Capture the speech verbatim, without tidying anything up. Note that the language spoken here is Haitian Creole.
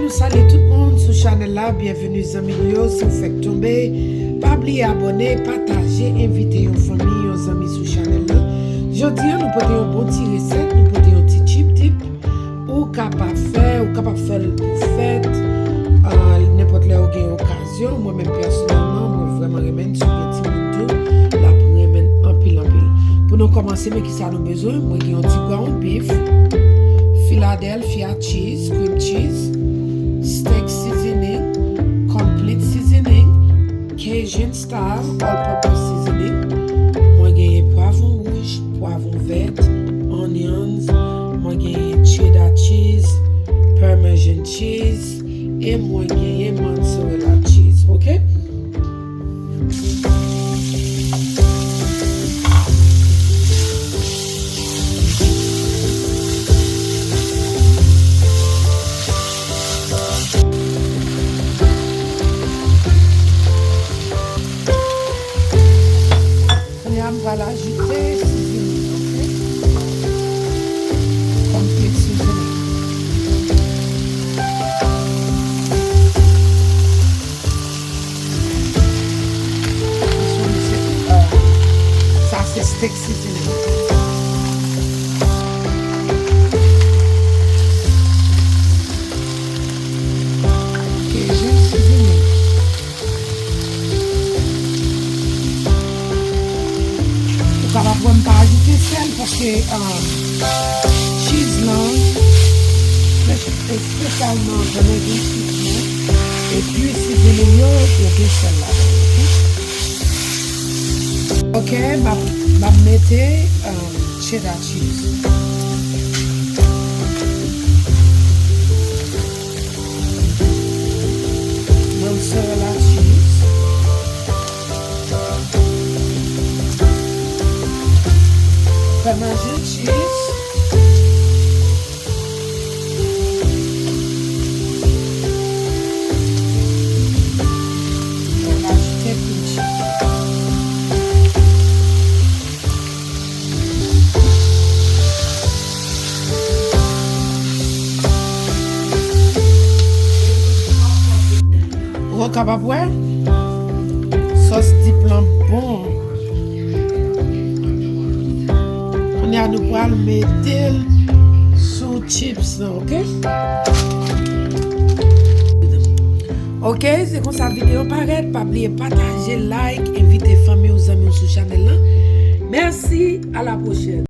Nou salye tout moun sou chanèl la, byenveni zanmi nou yo, si w fèk tonbe, pa bliye abòne, pataje, envite yon fanmi, yon zanmi sou chanèl la. Jodi a, nou pote yon bon ti resèt, nou pote yon ti chip dip, ou kapab fè, ou kapab fè l pou fèt, ah, nenpòt lè ou gen okazyon. Mwen menm pèsonèlman, mwen vrèman renmen l, si w gen timoun tou, l ap renmen l anpil, anpil. Pou nou kòmanse, men kisa nou bezwen? Mwen gen yon ti ground beef, Philadelphia cheese, cream cheese, steak seasoning, complete seasoning, Cajun style, all purpose seasoning. Mwen genyen pwavwon wouj, pwavwon vèt, onions, mwen genyen cheddar cheese, parmesan cheese, e mwen genyen mozzarella cheese, ok? Kounye a, m pral ajoute seasoning, ok? Complete seasoning. This one is, uh, sa se steak seasoning. Cajun seasoning. Ou kapab wè m pa ajoute sèl paske, um, cheese lan, espesyalman pandan gen cheese lan, epi seasoning yo, yo gen sèl ladan, ok? Ok, m ap, m ap mete, um, cheddar cheese. Mozzarella cheese. Parmesan cheese. Mwen ajoute cream cheese. Ou kapab wè, sòs dip lan bon. Kounye a, nou pral mete l sou chips lan, ok? Ok, se konsa videyo parèt. Pa bliye pataje, like, envite fanmi w, zanmi w sou chanèl lan. Mèsi, a la pwochèn.